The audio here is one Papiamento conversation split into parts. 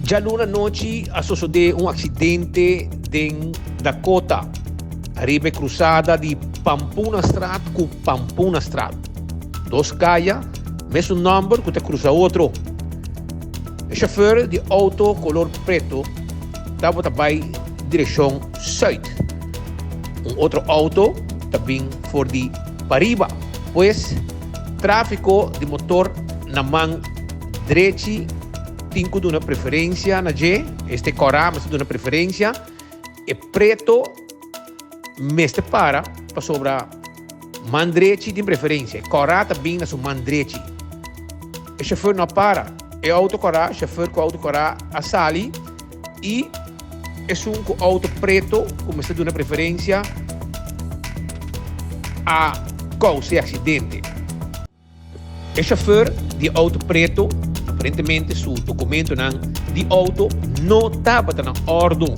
Djaluna anochi a sosodé un aksidente den Dakota, ariba e krusada di Pampunastraat ku Pampunastraat. Dos kaya, mesun nòmber ku ta krusa otro. E shofèr di outo kolor preto tabata bai direkshon sùit. Un otro outo ta bin for di pariba. Pues, tráfiko di motor na man drechi tin ku duna preferensia na dje, este kòrá mester duna preferensia, e preto mester para pasobra man drechi tin preferensia, e kòrá ta bin na su man drechi. E shofèr no a para, e outo kòrá, shofèr ku outo kòrá a sali i esun ku outo preto ku mester duna preferensia a kousa e aksidente. E chauffeur di e auto preto aparentemente su documentonan di auto no tabata na ordo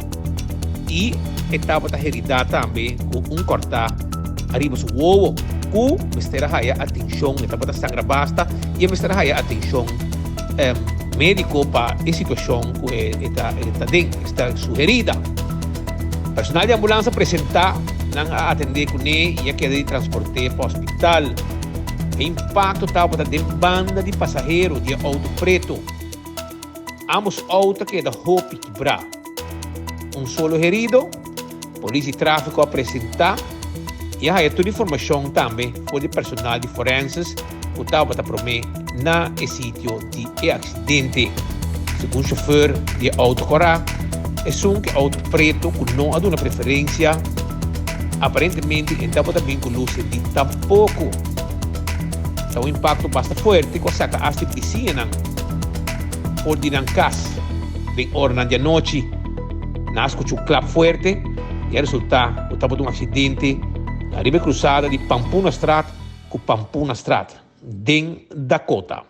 y e tabata herida tambe cu un corta ariba su wowo cu mester a haya atencion, e tabata sangra basta y e mester a haya atencion medico pa e situacion cu e ta den, esta su herida. Personal di ambulans a presenta, nan a atende cune y a keda di transporte pa hospital. E impacto tabata den banda di pasahero di e auto preto. Ambos auto a keda hopi kibrá. Un solo herido, polis di trafico a presenta y a haya tur informacion tambe for di personal di forenses cu tabata prome na e sitio di e accidente. Segun chofer di e auto cora, esun cu e auto preto cu no a duna preferencia, aparentemente e tabata bin cu luz di tampoco. Ta un impacto basta fuerte cu a saca hasta e bisiñanan for di nan cas den oranan di anochi. Nan a scucha un klap fuerte y a resulta cu tabata un accidente ariba e cruzada di Pampunastraat cu Pampunastraat den Dakota.